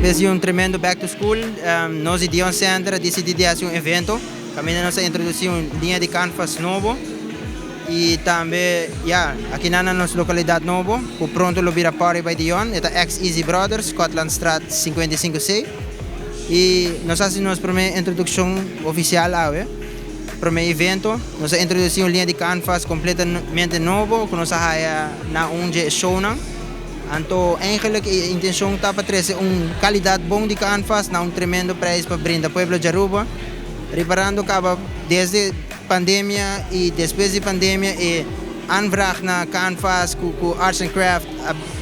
Despues di un tremendo back to school, nos di Dion Center a dicidi di haci un evento caminda nos a introduci un liña di canvas nobo y tambe ya akinan na nos localidad nobo cu pronto lo bira Party by Dion, e ta ex Easy Brothers, Scotlandstraat 55C y nos a haci nos prome introduccion oficial awe, prome evento. Nos a introduci un liña di canvas completamente nobo cu nos a haya na un dje shownan. Anto eigenlijk e intencion ta pa trece un calidad bon di canvas na un tremendo prijs pa brinda pueblo di Aruba. Riparando caba desde pandemia y despues di pandemia e aanvraag na canvas cu arts and craft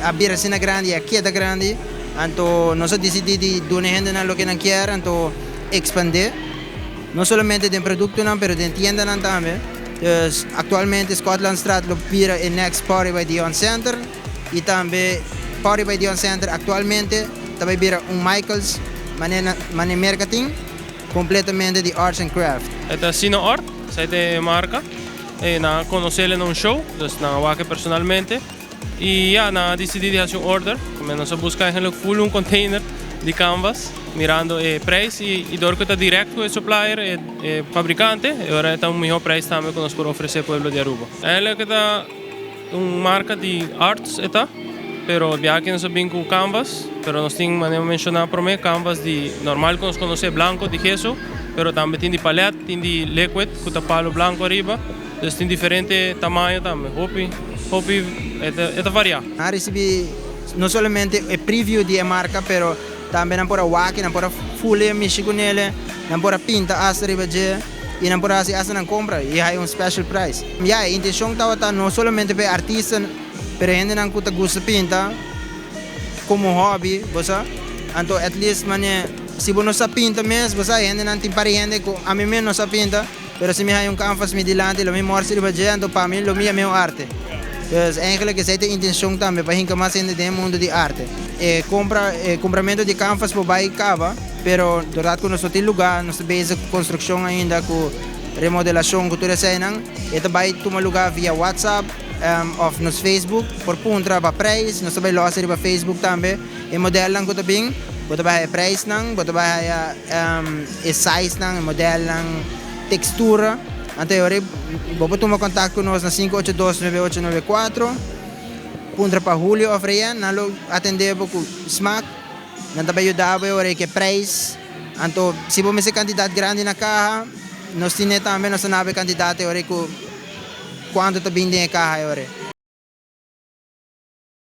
a bira asina grandi y a keda grandi. Anto nos a dicidi di duna e hendenan loke nan kier anto expande no solamente den productonan pero den tiendanan tambe. Dus actualmente Scotlandstraat lo bira e next Party by Dion Center. Y tambe Party by Dion Center actualmente ta bay bira un Michaels manera mane Merca tin, completamente di arts and craft. E ta Sino Art, esai ta e marca. E nan a conocele na un show, dus nan a wak e personalmente. Y ya, nan a dicidi di haci un order. Nos a busca eigenlijk full un container di canvas, mirando e prijs y y dor cu ta direct cu e supplier, e e fabricante, e ora e ta un miho prijs tambe cu nos por ofrece pueblo di Aruba. Eigenlijk e ta. Un marca di arts e ta, pero biaha aki nos a bin cu canvas, pero nos tin manera menciona prome canvas di normal cu nos conoce blanco di gesso, pero tambe tin di palet, tin di liquid cu ta palo blanco ariba, dus tin diferente tamaño tambe, hopi hopi e ta varia. Nan a ricibi no solamente e preview di e marca, pero tambe nan por a wak, nan por a fule mishi cu nele, nan por a pinta hasta riba dje. Y nan por haci hasta nan compra y haya un special price. Ya, e intencion tabata no solamente pa e artista, pero e hendenan cu ta gusta pinta como hobby, bo sa. Anto at least mane si bo no sa pinta mes, bo sa, e hendenan tin par di hende cu ami mes no sa pinta, pero si mi haya un canvas mi dilanti lo mi morsi riba dje, anto pa mi lo mi yam'e un arte. Dus eigenlijk esey ta e intencion tambe, pa hinca mas hende den e mundo di arte. E compra, e cumpramento di canvas por bay caba. Pero doordat ku nos no tin lugá, nos ta bezig ku konstrukshon ainda, ku remodelashon, ku tur eseinan, e ta bai tuma lugá via WhatsApp òf nos Facebook. Por puntra pa preis, nos ta bai lòs riba Facebook tambe e modelnan ku ta bin. Bo ta bai haya preisnan, bo ta bai haya e sizenan, e modelnan, tekstura. Anto e ora bo por tuma kontakto ku nos na 582 9894. Puntra pa Julio òf Reyen, nan lo atendé bo ku smak. Nan ta bai yuda bo e ora e ke prijs. Anto si bo mester kantidat grandi na kaha, nos tine tambe, nos ta naba e kantidat e ora ku kuantu ta bin den e kaha e ora.